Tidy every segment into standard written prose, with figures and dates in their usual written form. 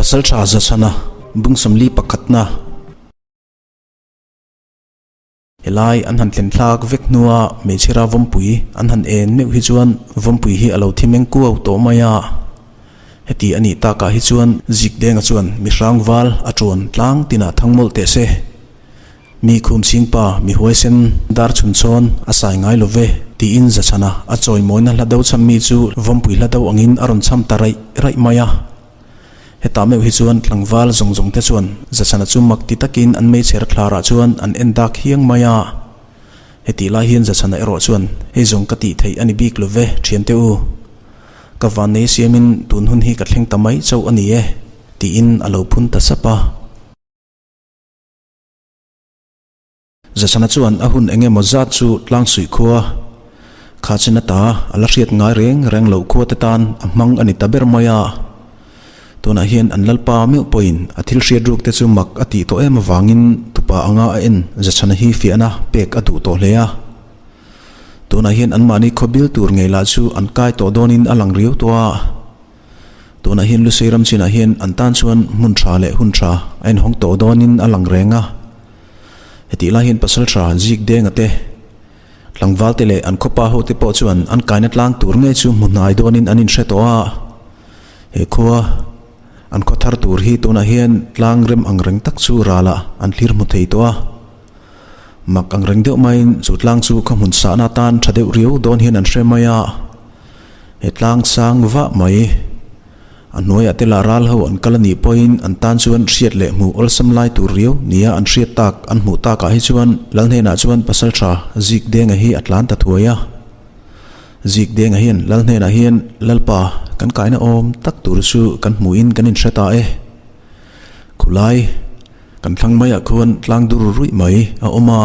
Pasalṭha Zachhana bung 41 pakhatna. Helai an han thlen thlak vek hnua hmeichhira vawmpui an han en meuh hi chuan vawmpui hi a lo thi meng kuau tawh mai a. Heti a nih takah hi chuan Zikdenga chuan mihrang val a ṭuan tlang tinah thang mawlh teh se. Mi khum chhingpa, mi huaisen, dar chhun chhawn a sai ngai lo ve, tiin Zachhana a chawimawina hla do chham mi chu vawmpui hla do angin a rawn chham ta raih raih mai a. Hetah meuh hi chuan tlangval zawng zawng te chuan Zachhana chu mak ti takin an meichher thlarah chuan an en dak hiang mai a. Hetih lai hian Zachhana erawh chuan, Hei zawng ka tih theih a ni bik lo ve, thiante u. Ka vannei siamin tun hun hi ka thleng ta mai chauh a ni e, tiin a lo phun ta sap a. Zasana chuan a hun eng emaw zat chu Tlangsuih khua kha chin ata a la hriat ngai reng reng loh khua te tan a hmang a ni ta ber mai a. Tunah hian an lalpa meuh pawhin a thil hriat ruk te chu mak a tih tawh em avangin tupa anga a en Zachhana hi fiahna pek a duh tawh hle a. Tunah hian anmahni khaw bil tur ngei lah chu an kai tawh dawnin a lang riau tawh a. Tunah hian Lusei ram chinah hian an tan chuan hmun tha leh hun tha a inhawng tawh dawnin a lang reng a. Hetih lai hian pasal tha Zik Denga te, tlangval te leh an khawpa ho te pawh chuan an kaina tlang tur ngei chu hmu hnai dawnin an inhre tawh a. He khua an khaw thar tur hi tunah hian tlang rem ang reng tak chu ralah an thlir hmu thei tawh a. Mak ang reng deuh maiin chu tlang chu khaw hmun sahna atan tha deuh riau dawn hian an hre mai a. He tlang sang vah mai. A hnuaiah te lah ral ho an kal a nih pawhin an tan chuan hriat leh hmuh awlsam lai tur riau nia an hriat tak an hmuh takah hi chuan Lal hnenah chuan Pasaltha Zik Denga hi a tlan ta thuai a. Zik Denga hian Lal hnenah hian Lalpa kan kaina awm tak tur chu kan hmuhin kan inhre ta e. Khulai kan thlang maiah khuan tlang dur ruih mai a awm a.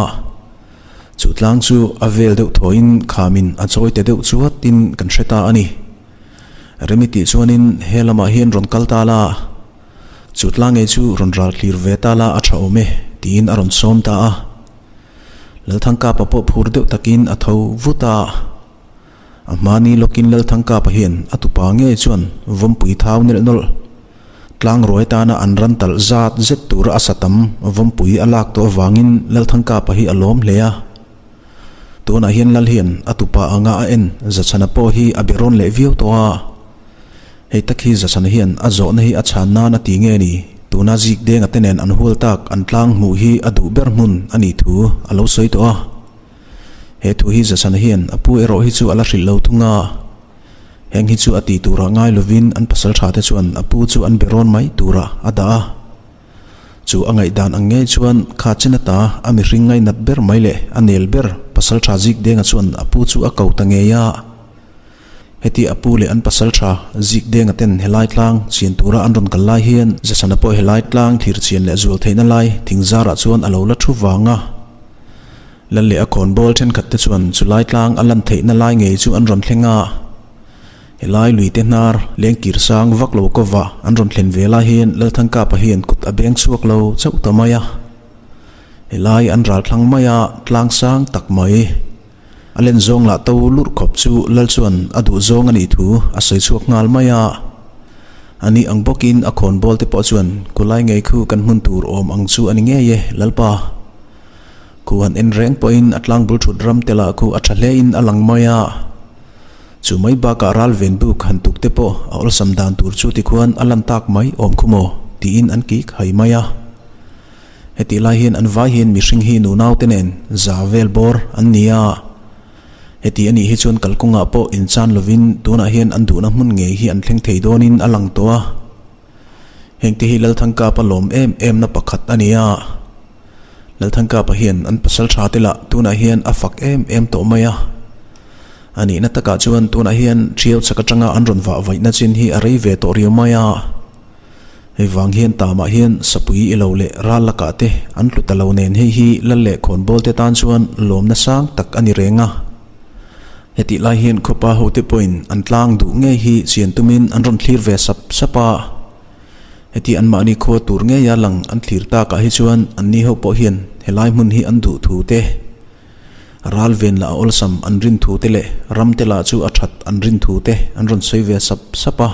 Chu tlang chu a vel deuh thawiin khamin a chawi te deuh chuatin kan hre ta a ni. Remi tih chuanin he lamah hian rawn kal ta la, chu tlang ngei chu rawn ral thlir ve ta la a tha awm e tiin a rawn sawm ta a. Lalthangkapa pawh phur deuh takin a tho vut a. A hmani lawkin Lalthangkapa hian a tupa ngei chuan vawmpui thau nelh nawlh Tlang ruai tana an ran talh zat zet tura a sa tam vawmpui a lak tawh avangin Lalthangkapa hi a lawm hle a. Tunah hian Lal hian a tupa anga a en Zachhana pawh hi a be rawn leh viau tawh a. Hei tak hi Zachhana hian a zawhna hi a chhan nan a ti nge ni? Tuna zik denga te nen an hual tak an tlang hmuh hi a duh ber hmun a nih thu a lo sawi tawh a. He thu hi Zachhana hian a pu erawh hi chu a la hrilh lo thung a. Heng hi chu a tih turah ngai lovin an pasal tha te chuan a pu chu an be rawn mai turah a dah a. Chu a ngaihdan ang ngei chuan kha chen ata a mihring ngainat ber mai leh a nel ber pasal tha zik denga chuan a pu chu a ko ta ngei a. Heti a pu leh an pasal tha zik denga ten helai tlang chian tura an rawn kal lai hian Zachhana pawh helai tlang thir chian leh zual theihna lai thingzarah chuan a lo la thu vang a. Lal leh a khawnbawl thenkhat te chuan chu lai tlang a lan theihna lai ngei chu an rawn thleng a, helai lui te hnar leng kir sang vak lo kawva an rawn thlen ve lai hian Lalthangkapa hian kut a beng chhuak lo chauh ta mai a. Helai an ral thlang mai a, tlang sang tak mai. A len zawng lah to lurh khawp chu Lal chuan a duh zawng a nih thu a sawi chhuak nghal mai a. A nih ang bawkin a khawnbawl te pawh chuan kulai ngei khu kan hmun tur awm ang chu a ni ngei e Lalpa. Khu han en reng pawhin a tlangbul thut ram te lah khu a tha hle in a lang mai a. Chu mai bakah ral ven buk han tuk te pawh a awlsam dan tur chu tikhuan a lan tak mai awm khu maw tiin an kik hai mai a. Hetih lai hian an vai hian mihring hi nunau te nen za vel bawr an ni a. Heti a nih hi chuan kalkawngah pawh inchan lovin tunah hian an duhna hmun ngei hi an thleng thei dawnin a lang tawh a. Hengte hi Lalthangkapa lawm em em na pakhat a ni a. Lalthangkapa hian an pasal tha te lah tunah hian a fak em em tawh mai a. A nihna takah chuan tunah hian Thiau chhak atanga an rawn vah vaihna chin hi a rei ve tawh riau mai a. Hei vang hian tamah hian sapui i lo leh ral lakah te an tlu ta lo nen hei hi lal leh khawnbawl te tan chuan lawmna sang tak a ni reng a. Hetih lai hian khawpa hote pawhin an tlang duh ngei hi chian tumin an rawn thlir ve sap sap a. Heti anmahni khua tur ngeia lang an thlir takah hi chuan anni ho pawh hian helai hmun hi an duh thu te, ral ven lah a awlsam an rin thu te leh ram te lah chu a that an rin thu te an rawn sawi ve sap sap a.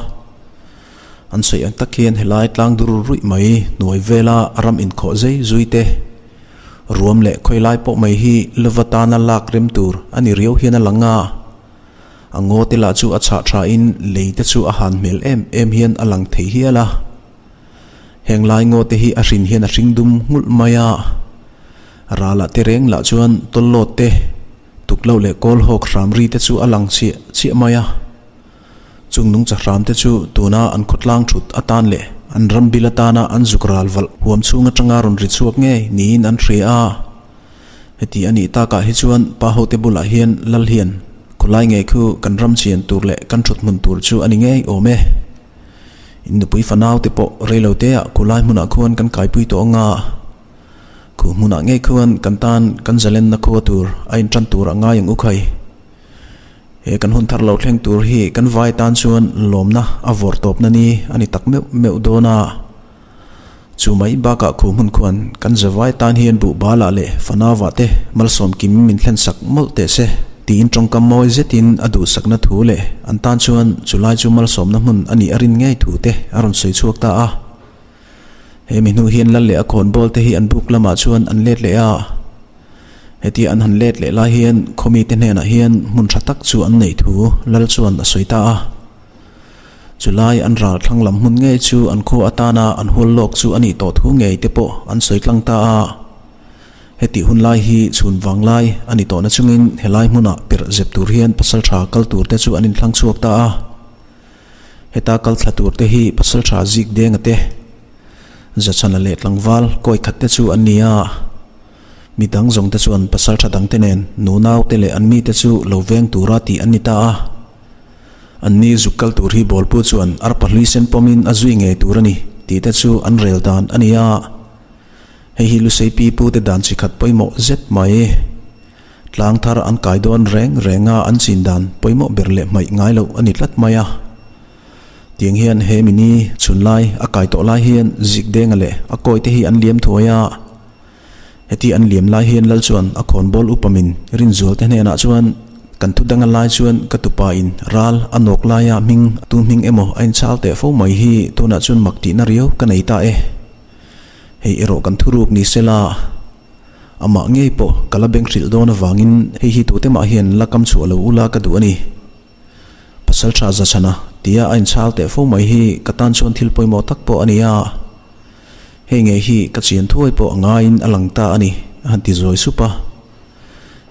An sawi ang tak hian helai tlang dur ruih mai hnuai vela ram inkhawh zei zui te, ruam leh khawi lai pawh mai hi lova tana lak rem tur a ni riau hian a lang a. A ngaw te lah chu a chhah tha in lei te chu a han hmel em em hian a lang thei hial a. Heng lai ngaw te hi a hrin hian a hring dum nghulh mai a. Ralah te reng lah chuan tawllawt te, tukloh leh kawl hawk hram ri te chu a lang chiah chiah mai a. Chung nungcha hram te chu tuna an khawtlang thut atan leh an ram bil atana an zuk ral valh huam chhung atanga rawn ri chhuak ngei niin an hria a. Heti a nih takah hi chuan pa hote bulah hian lal hian khawlai ngei khu kan ram chian tur leh kan thut hmun tur chu a ni ngei awm e. In nupui fanau te pawh reilo teah khawlai hmunah khuan kan kaipui tawh anga khu hmunah ngei khuan kan tan kan zalenna khua tur a intan tur a ngai ang u khai. He kan hun thar lo thleng tur hi kan vai tan chuan lawmna a vawrh tawpna ni a ni tak meuh meuh dawn a. Chu mai bakah khu hmun khuan kan zavai tan hian buh balah leh fanauah te malsawm kim min thlen sak mawlh teh se tiin tawngkam mawi zetin a duhsakna thu leh an tan chuan chulai chu malsawmna hmun a nih a rin ngei thu te a rawn sawi chhuak ta a. He mi hnu hian lal leh a khawnbawl te hi an buk lamah chuan an let leh a. Hetia an han let leh lai hian khawmi te hnenah hian hmun tha tak chu an neih thu lal chuan a sawi ta a. Chulai an ral thlang lam hmun ngei chu an khua atana an hual lawk chu a nih tawh thu ngei te pawh an sawi tlang ta a. Hetih hun lai hi chhun vang lai a ni tawhna chungin helai hmunah perh zep tur hian pasal tha kal tur te chu an inthlang chhuak ta a. Heta kal thla tur te hi pasal tha zik denga te, Zachhana leh tlangval kawi khat te chu an ni a. Mi dang zawng te chuan pasal tha dang te nen nunau te leh an mi te chu lo veng tura tih an ni ta a. An ni zuk kal tur hi bawlpu chuan arpa hlui sen pawmin a zui ngei tur a ni tih te chu an rel dan a ni a. Hei hi Lusei pi pu te dan chi khat pawimawh zet mai. Tlang thar an kai dawn reng reng a an chin dan pawimawh ber leh hmaih ngai loh a ni tlat mai a. Tiang hian he mini chhun lai a kai tawh lai hian zik denga leh a kawi te hi an liam thuai a. Heti an liam lai hian lal chuan a khawnbawl upa min rinzual te hnenah chuan kan thu danga lai chuan ka tupa in ral a nawk laia hming tu hming emaw a inchhal teh fo mai hi tunah chuan mak tihna riau ka nei ta e. Hei erawh kan thuruk ni sela amah ngei pawh ka la beng hrilh dawn avangin hei hi tute mah hian la kam chhuah lo ula ka duh a ni. Pasal tha Zachhana tia a inchhal teh fo mai hi ka tan chuan thil pawimawh tak pawh a ni a. Hei ngei hi ka chian thuai pawh a ngaiin a lang ta a ni, a han ti zawi sup a.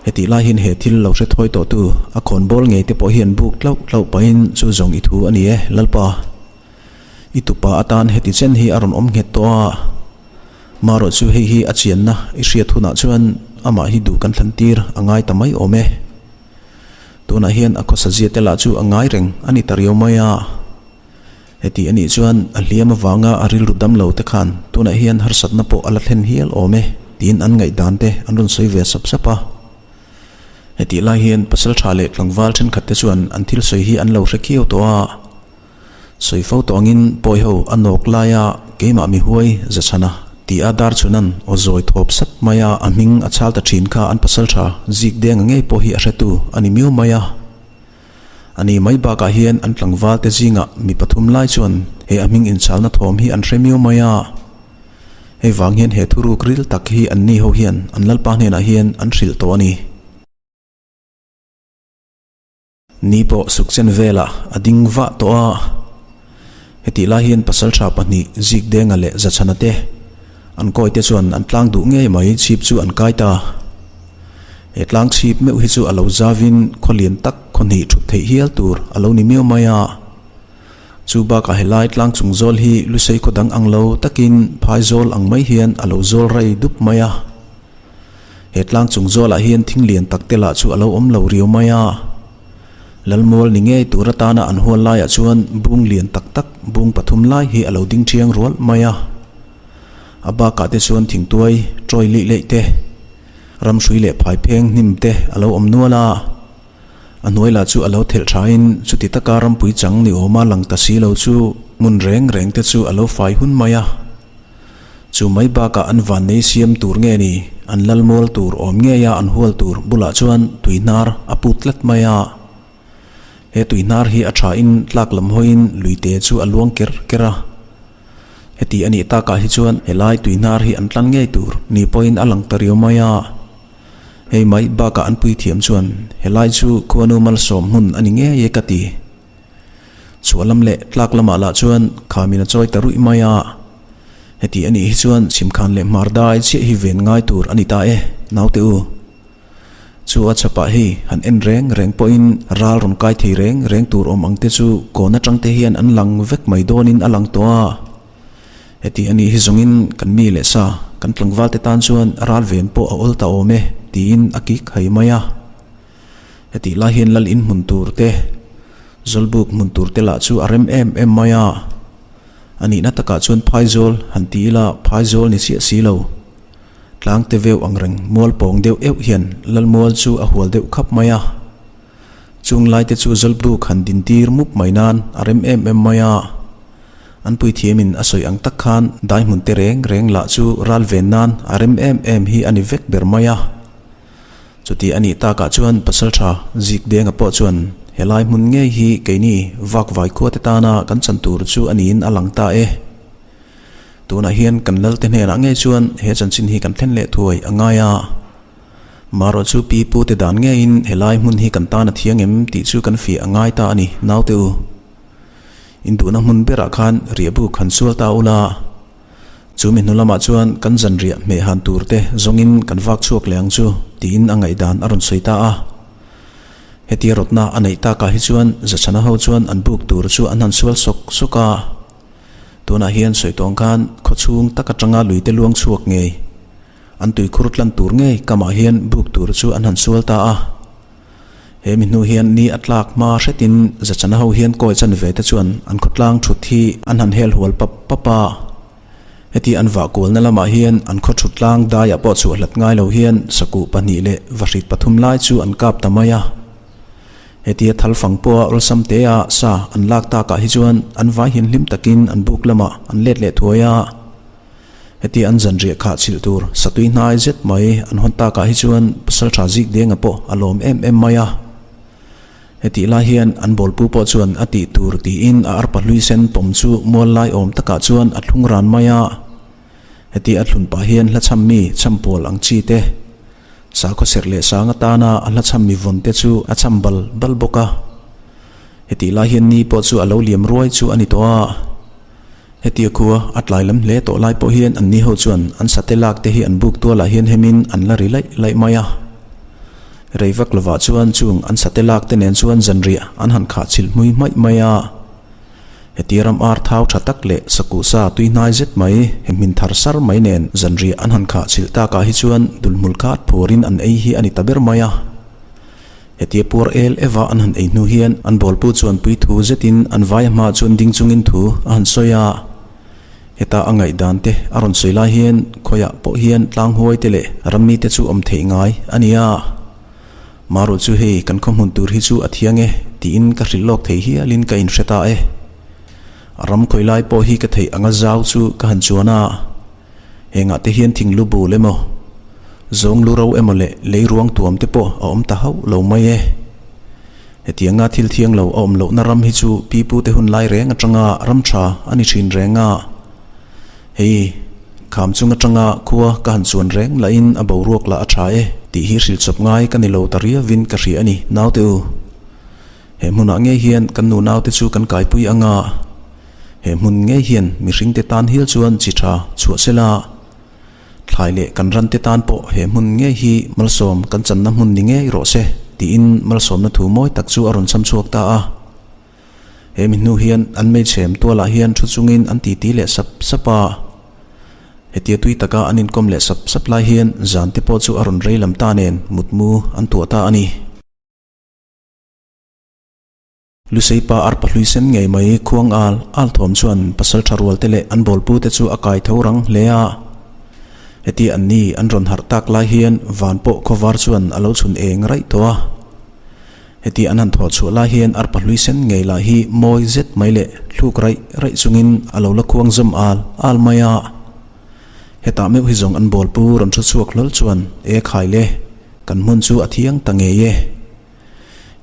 Hetih lai hian he thil lo hre thawi tawhtu a khawnbawl ngei te pawh hian buk tlauh tlauh pahin chu zawng i thu a ni e, Lalpa. I tupa atan heti chen hi a rawn awm nghet tawh a. Marawh chu hei hi a chianna i hriat hunah chuan amah hi duh kan thlan tir a ngai ta mai awm e. Tunah hian a khawsazia te lah chu a ngai reng a ni ta riau mai a. Heti a nih chuan a hliam avanga a rilru dam lo te khan tunah hian harsatna pawh a la thlen hial awm e tiin an ngaihdan te an rawn sawi ve sap sap a. Hetih lai hian pasal tha leh tlangval thenkhat te chuan an thil sawi hi an lo hre khiau tawh a. Sawi fo tawh angin pawi ho a nawk laia keimah mi huai Zachhana ti a Darchhunan aw zawi thawp sat mai a a hming a chhal ta thin kha an pasal tha zik denga ngei pawh hi a hretu a ni miau mai a. A ni mai bakah hian an tlangval te zingah mi pathum lai chuan he a hming inchalna thawm hi an hre miau mai a. Hei vang hian he thuruk ril tak hi an ni ho hian an lalpa hnenah hian an hrilh tawh a ni. Ni pawh sukchen velah a ding vah tawh a. Hetih lai hian pasaltha pahnih Zikdenga leh Zachhana te an kawi te chuan an tlang duh ngei mai chhip chu an kai ta. He tlang chhip meuh hi chu a lo zavin khaw lian tak khaw hnih thut theih hial tur a lo ni miau mai a. Chu bakah helai tlang chung zawl hi lusei khaw dang ang lo takin phai zawl ang mai hian a lo zawl rei dup mai a. He tlang chung zawlah hian thing lian tak te lah chu a lo awm lo riau mai a. Lalmual ni ngei tur atana an hual laiah chuan bung lian tak tak bung pathum lai hi a lo ding thiang rual mai a. A bakah te chuan thingtuai, tawi lih leih te, ramhrui leh phaipheng hnim te a lo awm nual a. A hnuai lah chu a lo thelh thain chuti taka rampui chang ni awma lang ta si lo chu hmun reng reng te chu a lo fai hun mai a. Chu mai bakah an vannei siam tur nge ni, an lal mual tur awm ngeia an hual tur bulah chuan tui hnar a put tlat mai a. He tui hnar hi a tha in tlak lam hawiin luite chu a luang ker ker a. Heti a nih takah hi chuan helai tui hnar hi an tlan ngei tur ni pawhin a lang ta riau mai a. Hei mai bakah an puithiam chuan helai chu khuanu malsawm hmun a ni ngei e ka ti. Chhuah lam leh tlak lamah lah chuan khamin a chawi ta ruih mai a. Heti a nih hi chuan chhimkhan leh hmar dai chiah hi ven ngai tur a ni ta e, naute u. Chu a chhapah hei han en reng reng pawhin ral rawn kai thei reng reng tur awm ang te chu kawn atang te hian an lang vek mai dawnin a lang tawh a. Heti a nih hi zawngin kan mi leh sa, kan tlangval te tan chuan ral ven pawh a awl ta awm e, tiin a kik hai mai a. Hetih lai hian lal in hmun tur te, Zawlbuk hmun tur te lah chu a rem em em mai a. A nihna takah chuan Phaizawl han ti ila Phaizawl ni chiah si lo. Tlang te veu ang reng mual pawng deuh euh hian Lalmual chu a hual deuh khap mai a. Chung lai te chu Zawlbuk han din tir mup mai nan a rem em em mai a. An puithiamin a sawi ang tak khan dai hmun te reng reng lah chu ral ven nan a rem em em hi a ni vek ber mai a. Chuti a nih takah chuan Pasaltha Zikdenga pawh chuan helai hmun ngei hi keini vakvai khuate tana kan chan tur chu a niin a lang ta e. Tunah hian kan Lalte hnenah ngei chuan he chanchin hi kan thlen leh thuai a ngai a. Marawh chu pi pute dan ngeiin helai hmun hi kan tan a thiang em tih chu kan fiah a ngai ta a ni naute u. Induhna hmun berah khan riahbuk han sual ta ula. Chu mi hnu lamah chuan kan zanriah hmeh han tur te zawngin kan vak chhuak leh ang chu tiin a ngaihdan a rawn sawi ta a. Hetia rawtna a neih takah hi chuan Zachhana ho chuan an buk tur chu an han sual sawk sawk a. Tunah hian sawi tawng khan khaw chhung tak atanga luite luang chhuak ngei, an tuikhur tlan tur ngei kamah hian buk tur chu an han sual ta a. He mi hnu hian ni a tlak hma hretin Zachana ho hian kawi chan ve te chuan an khawtlang thut hi an han hel hual pap pap a. Heti an vah kualna lamah hian an khaw thut tlang daiah pawh chhuah hlat ngai lo hian sakuh pahnih leh vahrit pathum lai chu an kap ta mai a. Hetia thal fang pawha awlsam te a sa an lak takah hi chuan an vai hian hlim takin an buk lamah an let leh thuai a. Heti an zanriah khah chhilh tur satui hnai zet mai an hawn takah hi chuan Pasaltha zik denga pawh a lawm em em mai a. Hetih lai hian an bawlpu pawh chuan a tih tur tiin a arpa hlui sen pawm chu mual lai awm takah chuan a thlung ran mai a. Heti a thlun pah hian hla chham mi chham pawl ang chi te, sakhaw serh leh sang atana a hla chham mi vawn te chu a chham bal bal bawk a. Hetih lai hian ni pawh chu a lo liam ruai chu a ni tawh a. Hetia khua a tlai lam hle tawh lai pawh hian anni ho chuan an sate lak te hi an buk tualah hian hemin an la ri laih laih mai a. Rei vak lovah chuan chung an sate lak te nen chuan zanriah an han khah chhilh hmui hmaih mai a. Hetia ram ar thau tha tak leh sakuh sa tui hnai zet mai he hmin thar sar mai nen zanriah an han khah chhilh takah hi chuan dulhmul khat phuarin an ei hi a ni ta ber mai a. Hetia puar el eva an han ei hnu hian an bawlpu chuan pui thu zetin an vaia hmaah chuan ding chungin thu a han sawi a. Heta a ngaihdan te a rawn sawi lai hian khawiah pawh hian tlang huai te leh rammi te chu awm theih ngai a ni a. Maruh chu hei kan khaw hmun tur hi chu a thiang e tiin ka hrilh lawk thei hialin ka inhre ta e. A ram khawi lai pawh hi ka theih anga zau chu ka han chuan a. Hengah te hian thing lu bul emaw, zawng lu ro emaw leh lei ruang tuam te pawh a awm ta hauh lo mai e. Hetianga thil thiang lo a awm lohna ram hi chu pipu te hun lai reng atanga ram tha a ni thin reng a. Hei, kham chung atanga khua ka han chuan reng lahin a boruak lah a tha e tih hi hrilh chawp ngai ka ni lo ta riavin ka hria a ni, naute u. He hmunah ngei hian kan nu naute chu kan kaipui anga. He hmun ngei hian mihringte tan hial chuan chi tha chhuah sela, thlai leh kan rante tan pawh he hmun ngei hi malsawm kan channa hmun ni ngei rawh se tiin malsawmna thu mawi tak chu a rawn cham chhuak ta a. He mi hnu hian an meichhem tualah hian thu chungin an titi leh sap sap a. Hetia tui taka an inkawm leh sap sap lai hian zante pawh chu a rawn rei lam ta nen mutmu an tuah ta a ni. Luseipa arpa hlui sen ngei mai khuang al al thawm chuan pasal tha rual te leh an bawlpu te chu a kai tho rang hle a. Heti an ni an rawn harh tak lai hian van pawh khawvar chuan a lo chhun eng raih tawh a. Heti an han thawh chhuah lai hian arpa hlui sen ngei lah hi mawi zet mai leh thluk raih raih chungin a lo la khuang zawm al al mai a. Hetah meuh hi zawng an bawlpu rawn thu chhuak hlawl chuan e khai le, kan hmun chu a thiang ta ngei e.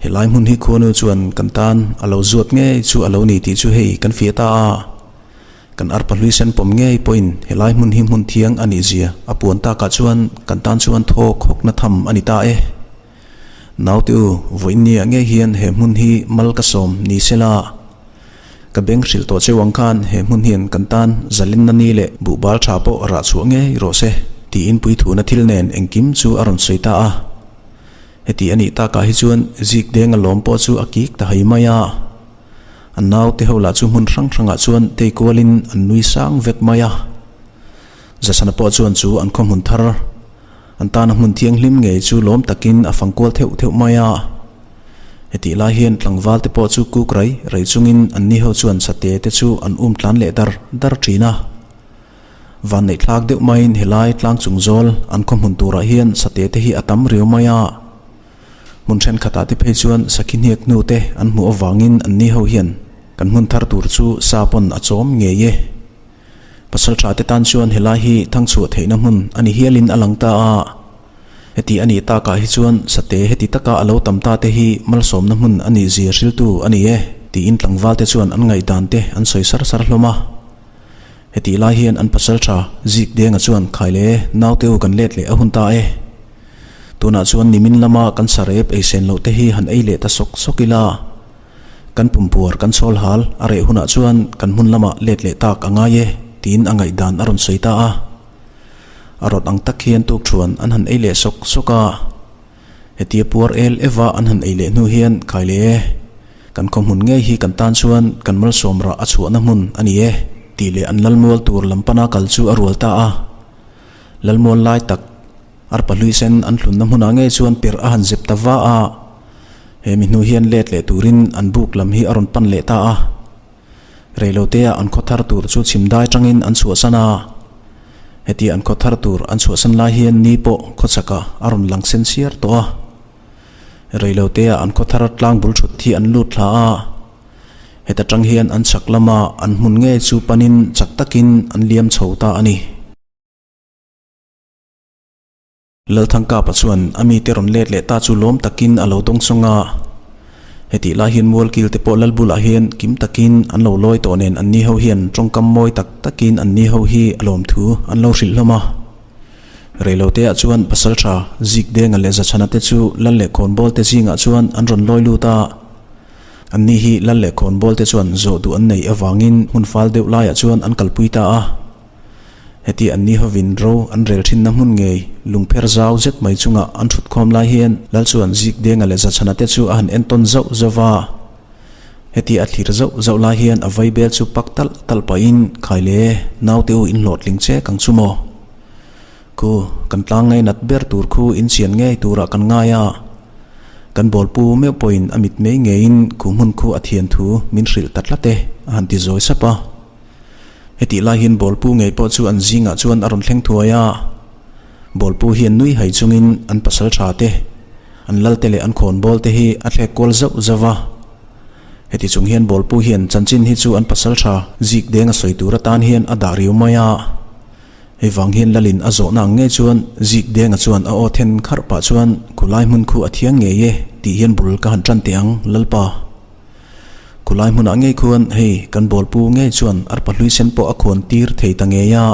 Helai hmun hi khuanu chuan kan tan a lo zuat ngei chu a lo ni tih chu hei kan fiah ta a. Kan arpa hlui sen pawm ngei pawhin helai hmun hi hmun thiang a nih zia a puan takah chuan kan tan chuan thawk hawkna tham a ni ta e. Naute u, vawiinniah ngei hian he hmun hi mal ka sawm ni sela. Ka beng hrilh tawh cheu ang khan he hmun hian kan tan zalenna ni leh buhbal tha pawh rah chhuah ngei rawh se tiin puithuna thil nen engkim chu a rawn sawi ta a. Heti a nih takah hi chuan zik denga lawm pawh chu a kik ta hai mai a. An naute ho lah chu hmun hrang hrangah chuan tei kualin an nui sang vek mai a. Zasana pawh chuan chu an khaw hmun thar, an tana hmun thianghlim ngei chu lawm takin a fang kual theuh theuh mai a. Hetih lai hian tlangval te pawh chu kuk rai rai chungin an ni ho chuan sate te chu an um tlan leh dar dar thin a. Vanneih thlak deuh maiin helai tlang chung zawl an khaw hmun turah hian sate te hi a tam riau mai a. Hmun thenkhatah te phei chuan sakhi hniak hnu te an hmuh avangin an ni ho hian kan hmun thar tur chu sa pawn a chawm ngei e. Pasal tha te tan chuan helai hi thangchhuah theihna hmun a ni hialin a lang ta a. Heti a nih takah hi chuan sate heti taka a lo tam ta te hi malsawmna hmun a nih zia hriltu a ni e, tiin tlangval te chuan an ngaihdan te an sawi sar sar hlawm a. Hetih lai hian an pasal tha Zik Denga chuan Khaile naute u kan let leh a hun ta e. Tunah chuan nimin lama kan sarep ei sen loh te hi han ei leh ta sawk sawk ila. Kan pumpuar kan chhawl hal a reh hunah chuan kan hmun lamah let leh tak a ngai e, tiin a ngaihdan a rawn sawi ta a. A rawt ang tak hian tuk thuan an han ei leh sawk sawk a. Hetia puar el eva an han ei leh hnu hian khai leh e, kan khaw hmun ngei hi kan tan chuan kan malsawm rah a chhuahna hmun a ni e, tih leh an lalmual tur lam pana kal chu a rual ta a. Lalmual lai tak arpa hlui sen an hlunna hmunah ngei chuan perh a han zep ta va a. He mi hnu hian let leh turin an buk lam hi a rawn pan leh ta a. Reilotea an khaw thar tur chu chhim dai tangin an chhuahsan a. Hetia an khaw thar tur an chhuahsan lai hian ni pawh khawchhakah a rawn lang sen siar tawh a. Reilotea an khaw thar tlang bul thut hi an lut thla a. Heta tang hian an chhak lama an hmun ngei chu panin chak takin an liam chho ta a ni. Lalthangkapa chuan a mite rawn let leh ta chu lawm takin a lo dawng sawng a. Hetih lai hian Mualkil te pawh lal bulah hian kim takin an lo lawi tawh nen anni ho hian tawngkam mawi tak takin anni ho hi a lawmthu an lo hrilh hlawm a. Reilote ah chuan Pasaltha, Zikdenga leh Zachhana te chu lal leh khawnbawl te zingah chuan an rawn lawi lut a. Anni hi lal leh khawnbawl te chuan zawh duh an neih avangin hmun fal deuh laiah chuan an kalpui ta a. Heti an ni hovin ro an rel thinna hmun ngei lungpher zau zet mai chunga an thut khawm lai hian Lal chuan Zikdenga leh Zachhana te chu a han entawn zauh zauh va. Heti a thlir zauh zauh lai hian a vaibel chu pak talh talh pahin Khaile, naute u in hlawhtling che kang chu maw? Khu, kan tlang ngei nat ber tur khu in chian ngei turah kan ngai a. Kan bawlpu meuh pawhin a mit mei ngeiin khu hmun khu a thian thu min hrilh ta tlat e, a han ti zawi sap a. Hetih lai hian bawlpu ngei pawh chu an zingah chuan a rawn thleng thuai a. Bawlpu hian nui hai chungin an pasal tha te, an lal te leh an khawnbawl te hi a thlek kual zauh zauh va. Heti chung hian bawlpu hian chanchin hi chu an pasal tha zik deng a sawi tur atan hian a dah riu mai a. Hei vang hian lalin a zawhna ang ngei chuan zik denga chuan a aw then kharh pah chuan khulai hmun khu a thiang ngei e tih hian bul ka han tan teh ang, Lalpa. Khulai hmunah ngei khuan hei kan bawlpu ngei chuan arpa hlui sen pawh a khuan tir thei ta ngei a.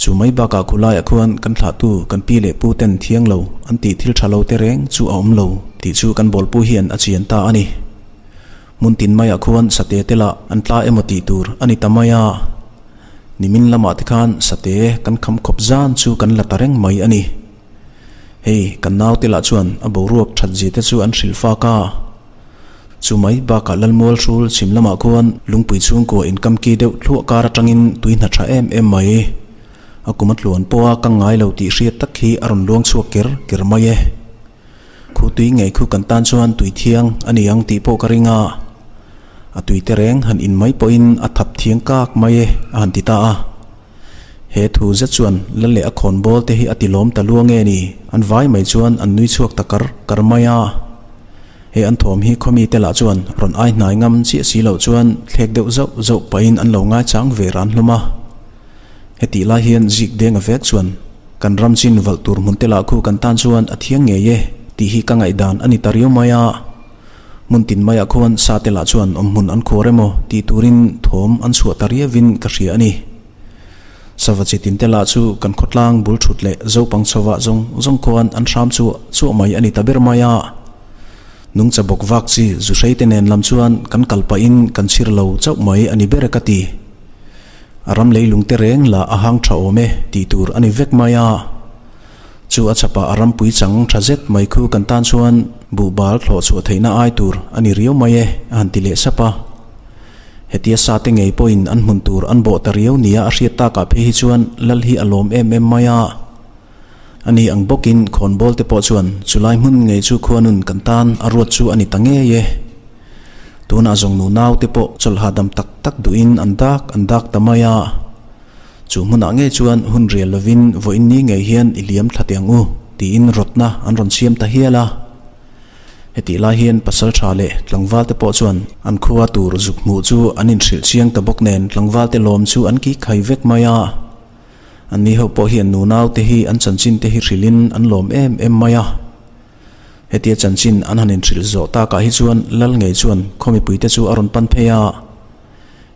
Chu mai bakah khulaiah khuan kan thlahtu kan pi leh pu ten thiang lo an tih thil tha lo te reng chu a awm lo tih chu kan bawlpu hian a chian ta a ni. Hmun tin maiah khuan sate te lah an tla emaw tih tur a ni ta mai a. Nimin lamah te khan sate kan kham khawp zan chu kan la ta reng mai a ni. Hei kan naute lah chuan a boruak that zia te chu an hrilh fak a. Chu mai bakah Lalmual hrul chhim lamah khuan lungpui chhungkua inkamki deuh thluah kar atangin tui hna tha em em mai. A kum a tluan pawha ka ngai lo tih hriat tak hi a rawn luang chhuak ker ker mai e. Khu tui ngei khu kan tan chuan tui thiang a ni ang tih pawh ka ring a. A tui te reng han in mai pawhin a thap thiang kak mai e a han ti ta a. He thu zet chuan lal leh a khawnbawl te hi a ti lawm ta lua nge ni? An vai mai chuan an nui chhuak ta kar kar mai a. He an thawm hi khawmi te lah chuan rawn ai hnai ngam chiah si loh chuan thlek deuh zauh zauh pahin an lo ngaichang ve ran hlawm a. Hetih lai hian zik denga vek chuan kan ram chin valh tur hmun te lah khu kan tan chuan a thiang ngei e tih hi ka ngaihdan a ni ta riau mai a. Hmun tin maiah khuan sate lah chuan awmhmun an khuar emaw tih turin thawm an chhuah ta riauin ka hria a ni. Sava chi tinte lah chu kan khawtlang bul thut leh zopang chhovah zawng zawng khuan an hram chuah chuah mai a ni ta ber mai a. Nungcha bawk vak chi zu hreite nen lam chuan kan kal pahin kan chhir lo chauh mai a ni ber e ka ti. A ram leilung te reng lah a hang tha awm e tih tur a ni vek mai a. Chu a chhapah a rampui chang tha zet mai khu kan tan chuan buhbal thlawh chhuah theihna ai tur a ni riau mai e a han ti leh sap a. Hetia sa te ngei pawhin an hmun tur an bawh ta riau nia a hriat takah phei hi chuan lal hi a lawm em em mai a. Ani ang bawkin khawnbawl te pawh chuan chulai hmun ngei chu khuanun kan tan a ruat chu a ni ta ngei e. Tunah zawng nu nau te pawh chawlh hahdam tak tak duhin an dak an dak ta mai a. Chu hmunah ngei chuan hun rial lovin vawiin ni ngei hian i liam thla teh ang u tiin rawtna an rawn siam ta hial a. Hetih lai hian pasal tha leh tlangval te pawh chuan an khua tur zuk hmuh chu an inhrilh chiang ta bawk nen tlangval te lawm chu an kik khai vek mai a. An ni ho pawh hian nunau te hi an chanchin te hi hrilhin an lawm em em mai a. Hetia chanchin an han inhrilh zawh takah hi chuan lal ngei chuan khaw mipui te chu a rawn pan phei a.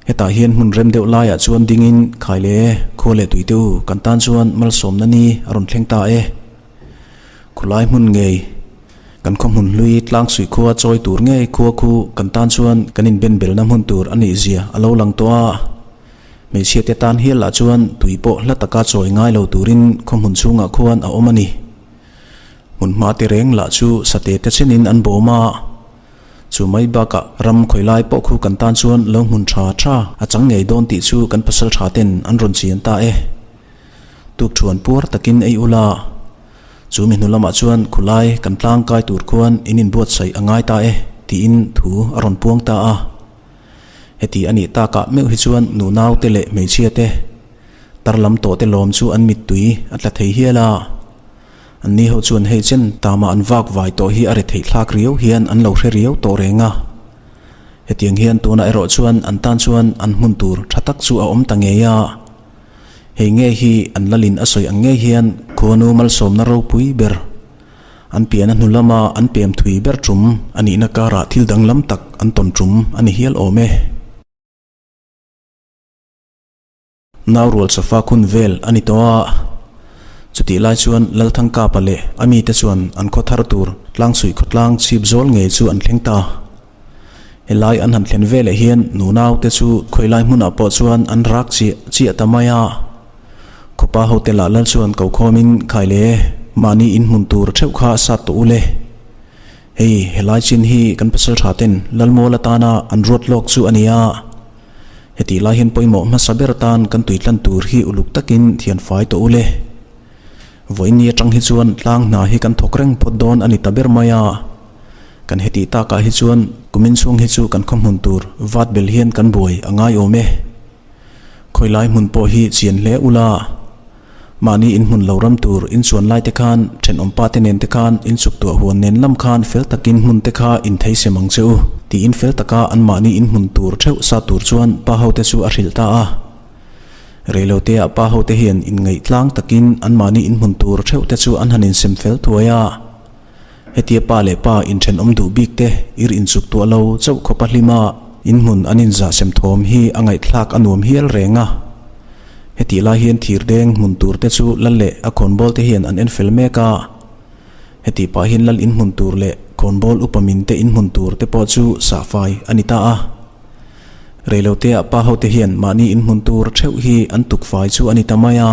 Hetah hian hmun rem deuh laiah chuan dingin khai le khua leh tui te u kan tan chuan malsawmna ni a rawn thleng ta e. Khulai hmun ngei, kan khaw hmun hlui tlang suih khua chawi tur ngei khua khu kan tan chuan kan inben belna hmun tur a nih zia a lo lang tawh a. Hmeichhia te tan hial lah chuan tui pawh hla taka chawi ngai lo turin khaw hmun chhungah khuan a awm a ni. Hmun hma te reng lah chu sate te chenin an bawm a. Chu mai bakah ram khawi lai pawh khu kan tan chuan lo hmun tha tha a chang ngei dawn tih chu kan pasal tha ten an rawn chian ta e. Tuk thuan puar takin ei ula, chu mi hnu lamah chuan khulai kan tlang kai tur khuan in inbuatsaih a ngai ta e tiin thu a rawn puang ta a. Heti a nih takah meuh hi chuan nunau te leh hmeichhia te tar lam tawh te lawm chu an mittui a tla thei hial a. An ni ho chuan hei chen tama an vak vai tawh hi a re theih thlak riau hian an lo hre riau tawh reng a. Hetiang hian tunah erawh chuan an tan chuan an hmun tur tha tak chu a awm ta ngei a. Hei nge hi an lalin a sawi ang ngei hian khuanu malsawmna ropui ber, an pian a hnu lama an pem thui ber tum a nihna karah thil danglam tak an tawn tum a ni hial awm e. Nau rual chawfa khun vel a ni tawh a, chutih lai chuan Lalthangkapa leh a mite chuan an khaw thar tur tlangchhuih khawtlang chhip zawl ngei chu an thleng ta. Helai an han thlen veleh hian nunau te chu khawilai hmunah pawh chuan an rak chiah chiah ta mai a. Khawpa hotel ah lal chuan ko khawmin khai le mahni in hmun tur theuh kha a sat tawh u le. Hei helai chin hi kan pasal tha ten Lalmual atana an ruat lawk chu a ni a. Hetih lai hian pawimawh hmasa ber atan kan tuitlan tur hi uluk takin thian fai tawh u le. Vawiin atang hi chuan tlang hna hi kan thawk reng phawt dawn a ni ta ber mai a. Kan hetih takah hi chuan kumin chhung hi chu kan khaw hmun tur vat bel hian kan buai a ngai awm e. Khawilai hmun pawh hi chian hle ula, mahni in hmun lo ram tur in chuan lai te khan thenawm pa te nen te khan in chuk tuah huan nen lam khan fel takin hmun te kha in thei sem ang che u tiin fel taka an mahni in hmun tur theuh sa tur chuan pa ho te chu a hrilh ta a. Reiloteah pa ho te hian inngaih tlang takin an mahni in hmun tur theuh te chu an han insem fel thuai a. Hetia pa leh pa inthenawm duh bik te ir inchuk tuah lo chauh khawp a hlim a, inhmun an inzah sem thawm hi a ngaihthlak a nuam hial reng a. Hetih lai hian thir deng hmun tur te chu lal leh a khawnbawl te hian an en fel mek a. Hetih pah hian lal inhmun tur leh khawnbawl upa min te inhmun tur te pawh chu sahfai a ni ta a. Reiloteah pa hote hian mahni inhmun tur theuh hi an tukfai chu a ni ta mai a.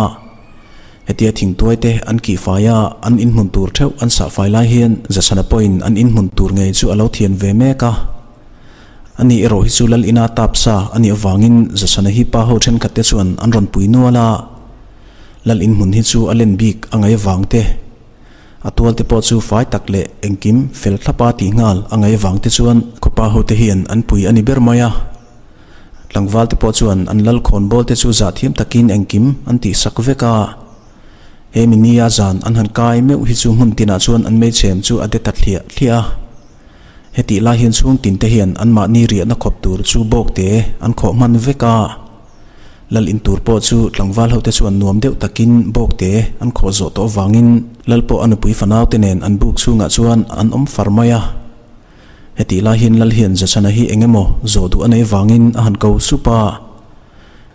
Hetia thingtuai te an kih fai a, an inhmun tur theuh an sah fai lai hian Zasana pawhin an inhmun tur ngei chu a lo thian ve mek a. Ani erawh hi chu Lal ina tap sa a nih avangin Zasana hi pa ho thenkhat te chuan an rawn pui nual a. Lal inhmun hi chu a len bik a ngaih avang te, a tual te pawh chu fai tak leh engkim fel thlapa tih nghal a ngaih avang te chuan khawpa ho te hian an pui a ni ber mai a. Tlangval te pawh chuan an lal khawn bawl te chu zah thiam takin engkim an tih sak vek a. He mi nia zan an han kai meuh hi chu hmun tinah chuan an meichhem chu a de ta thliah thliah a. Hetih lai hian chhung tin te hian anmahni riahna khawp tur chu bawk te an khawh hman vek a. Lal in tur pawh chu tlangval ho te chuan nuam deuh takin bawk te an khawh zawh tawh avangin lal pawh a nupui fanau te nen an buk chhungah chuan an awm far mai a. Hetih lai hian Lal hian Zasana hi eng emaw zawh duh a nei vangin a han ko sup a.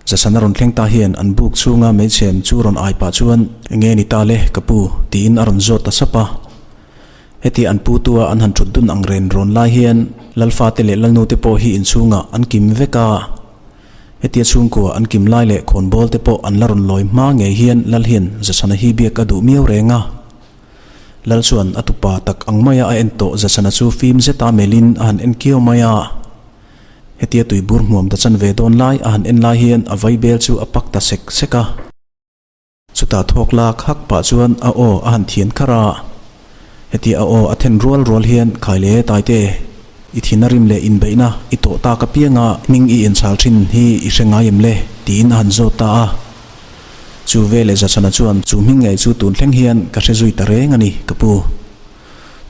Zasana rawn thleng ta hian an buk chhunga meichhem chu rawn ai pah chuan, Enge ni ta le, ka pu? tiin a rawn zawt ta sap a. Heti an pu tua an han thut dun ang ren rawn lai hian Lalfa te leh Lalnu te pawh hi inchhungah an kim vek a. Hetia chhungkua an kim lai leh khawnbawl te pawh an la rawn lawi hma ngei hian Lal hian Zasana hi biak a duh miau reng a. Lal chuan a tupa tak ang maia a en tawh Zasana chu fim zeta melhin a han en kiau mai a. Hetia tuibur hmuam ta chan ve dawn lai a han en lai hian a vaibel chu a pak ta sek sek a. Chutah thawk lak hak pah chuan a aw a han thian kharh a. Hetia a aw a then rual rual hian khai le Taite, i thin a rim leh inbeihna i tawh tak apianga hming i inchhal thin hi i hre ngai em le? tiin a han zawt ta a. Chu veleh Zachhana chuan chu hming ngei chu tun thleng hian ka hre zui ta reng a ni ka pu.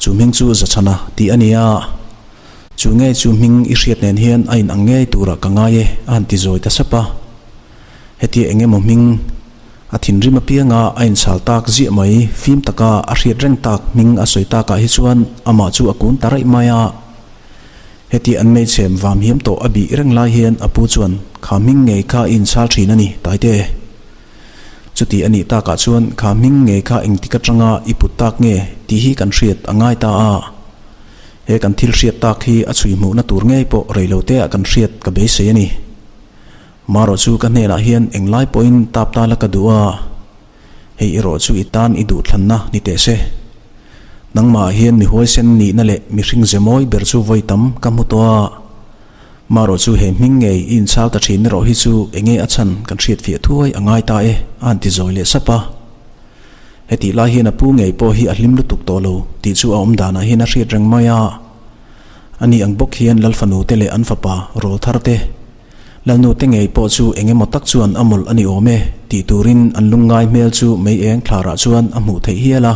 Chu hming chu Zachhana tih a ni a. Chu ngei chu hming i hriat nen hian a inang ngei turah ka ngai e a han ti zawi ta sap a. Hetia eng emaw hming a thinrim apianga a inchhal tak ziah mai, fim taka a hriat reng tak hming a sawi takah hi chuan amah chu a kun ta raih mai a. Hetia an meichhem vam hiam tawh a bih reng lai hian a pu chuan kha hming ngei kha i inchhal thin a ni, Taite. Chuti a nih takah chuan kha hming ngei kha engtik atanga i put tak nge tih hi kan hriat a ngai ta a. He kan thil hriat tak hi a chhui hmuhna tur ngei pawh reiloteah kan hriat ka beisei a ni. Marawh chu ka hnenah hian englai pawhin tap ta la ka duh a, hei erawh chu i tan i duhthlanna ni teh se. Nangmahah hian mi huaisen nihna leh mihring ze mawi ber chu vawi tam ka hmu tawh a. Marawh chu he hming ngei i inchhal ta thin erawh hi chu enge a chhan kan hriatfiah thuai a ngai ta e, a han ti zawi leh sap a. Hetih lai hian a pu ngei pawh hi a hlim lutuk tawh lo tih chu a awm danah hian a hriat reng mai a. Ani ang bawk hian Lalfanu te leh an fapa Rawlthar te, Lalnu te ngei pawh chu eng emaw tak chuan a mawlh a ni awm e tih turin an lungngai hmel chu mei eng thlarah chuan a hmuh theih hial a.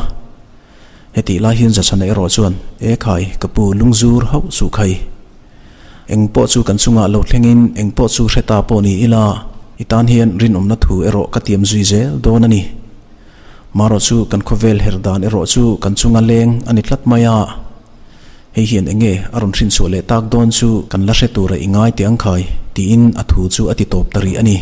Hetih lai hian Zachhana erawh chuan, E khai, ka pu lungzur hauh suh khai. Eng pawh chu kan chungah lo thlengin eng pawh chu hre ta pawh ni ila, i tan hian rinawmna thu erawh ka tiam zui zel dawn a ni. Marawh chu kan khawvel her dan erawh chu kan chunga leng a ni tlat mai a. Hei hian eng nge a rawn hrinchhuah leh tak dawn chu kan la hre tura i ngai teh ang khai, tiin a thu chu a ti tawp ta rih a ni.